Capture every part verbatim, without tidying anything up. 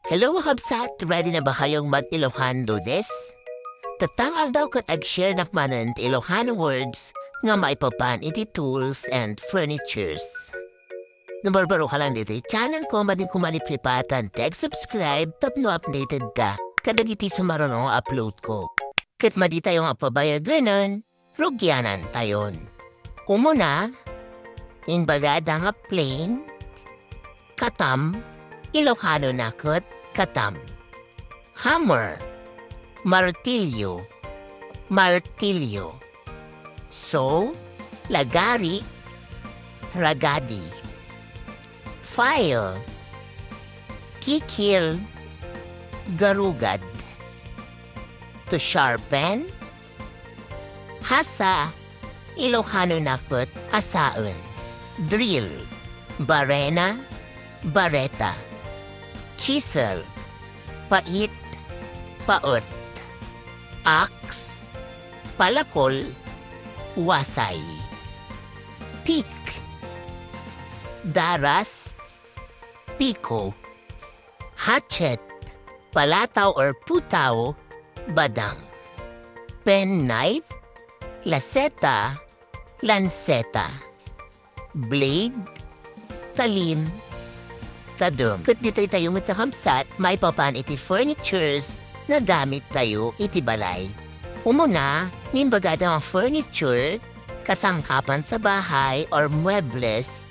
Hello, mga kabsat! Ready na ba kayong mag-Ilocano Lunes? Tatta nga aldaw ket ag-share nak manen ti Ilocano words nga maipapan iti tools and furnitures. No barbaro ka lang ditoy channel ko, madi koma malipatan ti ag-subscribe tapno updated ka kadagiti sumaruno nga upload ko. Ket madi tayo nga pabayaganan, rugianan tayon. Umuna, imbagada nga plane, katam, Ilocanona ket katam. Hammer, martilyo, martilyo. Saw, lagari, ragadi. File, kikil, garugad. To sharpen, hasa, Ilocanona ket asaen. Drill, barena, bareta. Chisel, pait, paet. Axe, palakol, wasay. Pick, daras, piko. Hatchet, palataw or putaw, badang. Penknife, laseta, lanseta. Blade, talim, tadem. Ket ditoy tayo met a kabsat, maipapan iti furnitures nga gamit tayo iti balay. Umuna, imbagada nga furniture, kasangkapan sa bahay or muebles,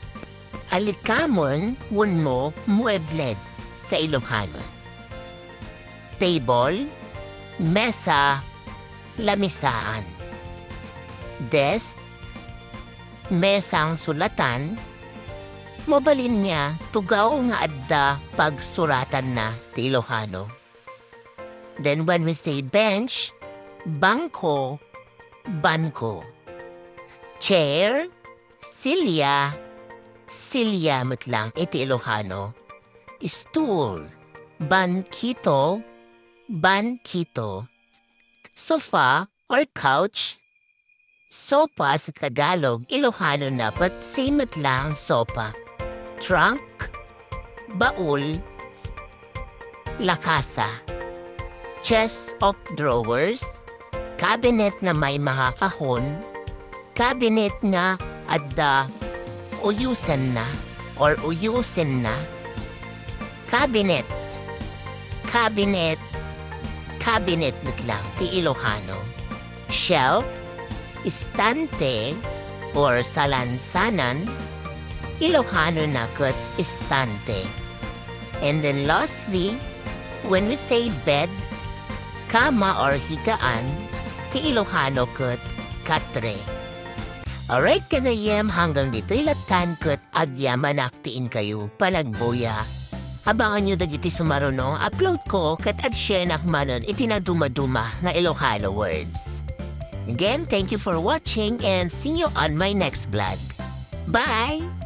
alikamon wenno mueble sa Ilocano. Table, mesa, lamisaan. Desk, mesang sulatan, mabalin nga tugaw nga adda pagsuratanna ti Ilocano. Then when we say bench, bangko, banko. Chair, silya, silya met lang iti Ilocano. Stool, bankito, bankito. Sofa or couch, sopa sa Tagalog, Ilocano na, but same it lang, sopa. Trunk, baul, lakasa. Chest of drawers, cabinet nga may mga kahon, cabinet nga adda uyusenna or uyusenna. Cabinet, cabinet, cabinet met lang ti Ilocano. Shelf, istante, or salansanan, Ilocano na ket istante. And then lastly, when we say bed, kama or higaan, ti Ilocano ket katre. Alright, kanayon, hanggang ditoy lattan ket agyamanak ti inkayo panagbuya. Abanganyo dagiti sumaruno nga upload ko ket ag-share nak manen iti nadumaduma nga Ilocano words. Again, thank you for watching and see you on my next vlog. Bye!